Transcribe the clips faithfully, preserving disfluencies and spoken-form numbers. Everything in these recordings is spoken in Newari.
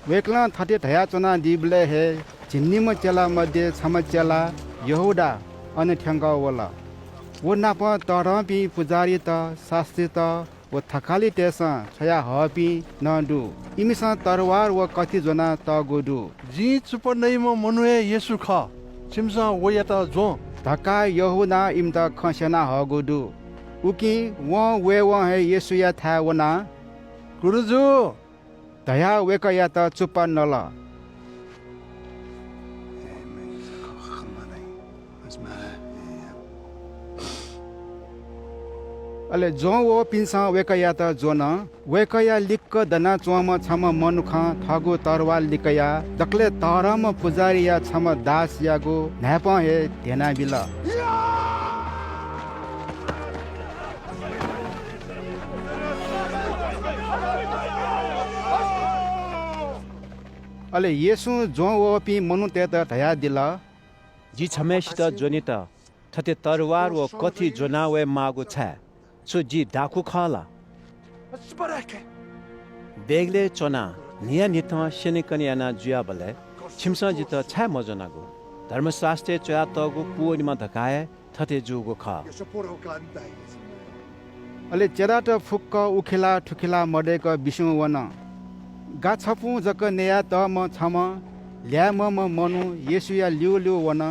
वय्‌कलं थथे धयाच्‍वनादीबलय् हे झिंनिम्‍ह चेला मध्ये छम्‍ह चेला यहूदा अन थ्‍यंकः वल। व नाप तःधंपिं पुजाहारीत, शास्‍त्रीत व थकालितय्‌सं छ्वयाहःपिं नं दु। इमिसं तरवार व कथि ज्‍वना तःगु दु। "जिं चुप्‍पा नइम्‍ह मनू हे येशू खः। छिमिसं वयात ज्‍वँ" धकाः यहूदां इमित खँ स्‍यनाहःगु दु। उकिं वं वयेवं हे येशूयाथाय् वनाः, "गुरुजु" धयाः वय्‌कःयात चुप्‍पा नल। अले ज्‍वं वःपिन्‍सं वय्‌कःयात ज्‍वन। वय्‌कःया लिक्‍क दनाच्‍वंम्‍ह छम्‍ह मनुखं थःगु तरवार लिकयाः दकलय् तःधंम्‍ह पुजाहारीया छम्‍ह दासयागु न्‍हाय्‌पं हे ध्‍यनाबिल। अले येशूं ज्‍वं वःपिं मनूतय्‌त धयादिल, "जि छम्‍हय्‌सित ज्‍वनेत थथे तरवार व कथि ज्‍वना वये माःगु छाय्? छु जि डाकु खः ला? देगलय् च्‍वनाः न्‍हियान्‍हिथं स्‍यनेकने याना जुयाबलय् छिमिसं जितः छाय् मज्‍वनागु? धर्मशास्‍त्रय् च्‍वयातःगु पूवनेमा धकाः हे थथे जूगु खः।" अले चेलात फुक्‍क उखेला थुखेला मदय्‌क बिस्‍युं वन। गा छपुं जक नयातःम्‍ह छम्‍ह ल्‍याय्‌म्‍हम्‍ह मनू येशूया ल्‍यूल्‍यू वन।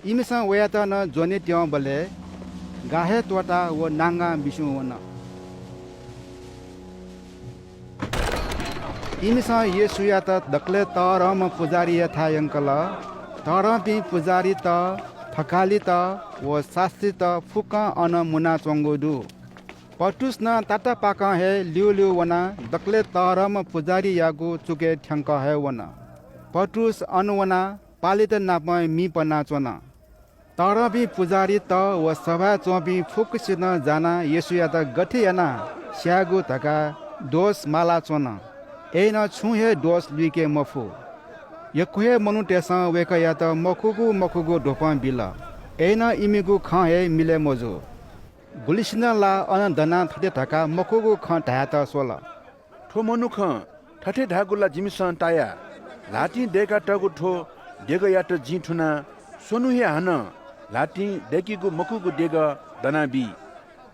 इमिसं वयात नं ज्‍वने त्यंबलय् गा हे त्‍वःताः व नांगां बिस्‍युं वन। इमिसं येशूयात दकलय् तःधंम्‍ह पुजाहारीयाथाय् यंकल। तःधंपिं पुजाहारीत, थकालित व शास्‍त्रीत फुक्‍कं अन मुनाच्‍वंगु दु। पत्रुस नं तातापाकं हे ल्‍यूल्‍यू वनाः दकलय् तःधंम्‍ह पुजाहारीयागु चुकय् थ्‍यंकः हे वन। पत्रुस अन वनाः पालेत नाप मि पनाच्‍वन। तःधंपिं पुजाहारीत व सभाय् च्‍वंपिं फुक्‍कसिनं जानाः येशूयात गथे यानाः स्‍यायेगु धकाः दोष मालाच्‍वन। अय्‌नं छुं हे दोष लुइके मफु। यक्‍व हे मनूतय्‌सं वय्‌कःयात मखुगु मखुगु द्वपं बिल। अय्‌नं इमिगु खँ हे मिलय् मजू। गुलिसिनं ला अन दनाः थथे धकाः मखुगु खँ धायेत स्‍वल। थ्‍व मनुखं थथे धाःगु ला जिमिसं ताया। ल्‍हातिं दय्‌कातःगु थ्‍व देगःयात जिं थुनाः स्वन्‍हु हे हानं ल्‍हातिं दय्‌केगु मखुगु देगः दनाबी।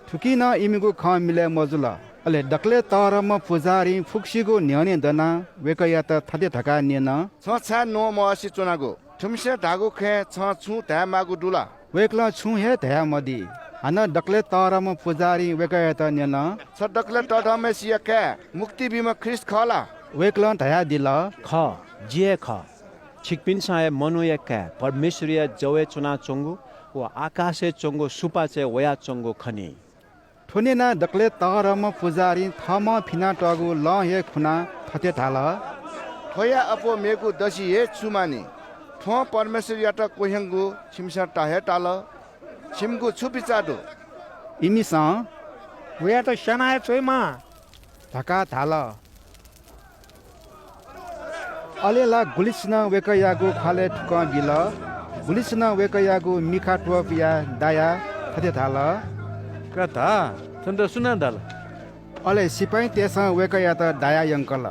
थुकिं नं इमिगु खँ मिलय् मजुल। अले दकलय् तःधंम्‍ह पुजाहारीं फुक्‍कसिगु न्‍ह्यःने दनाः वय्‌कःयात थथे धकाः न्‍यन, "छं छाय् न्‍वहः मवसे च्‍वनागु? थुमिसं धाःगु खँय् छं छुं धायेमाःगु दु ला?" वय्‌कलं छुं हे धयामदी। हानं दकलय् तःधंम्‍ह पुजाहारीं वय्‌कःयात न्‍यन, "छ दकलय् तःधंम्‍हय्‌सिया काय्, मुक्ति बीम्‍ह ख्रीष्‍ट खः ला?" वय्‌कलं धयादिल, "खः, जि हे खः। छिकपिन्‍सं हे मनूया काय् परमेश्‍वरया जवय् च्‍वनाच्‍वंगु व आकाशय् च्‍वंगु सुपाँचय् वयाच्‍वंगु खनी।" थ्‍व न्‍यनाः दकलय् तःधंम्‍ह पुजाहारीं थःम्‍हं फिनातःगु लं हे खुनाः थथे धाल, "थ्‍वया अप्‍वः मेगु दसि हे छु माःनि? थ्‍वं परमेश्‍वरयात क्‍वह्यंगु छिमिसं ता हे ताल। छिमिगु छु बिचाः दु?" इमिसं, "वयात स्‍याना हे छ्वयेमाः" धकाः धाल। अले ला गुलिसिनं वय्‌कःयागु ख्‍वालय् थुकं बिल, गुलिसिनं वय्‌कःयागु मिखा त्‍वपुयाः दायाः थथे धाल, "का धा, छन्‍त सुनां दाल?" अले सिपाइँतय्‌सं वय्‌कःयात दायाः यंकल।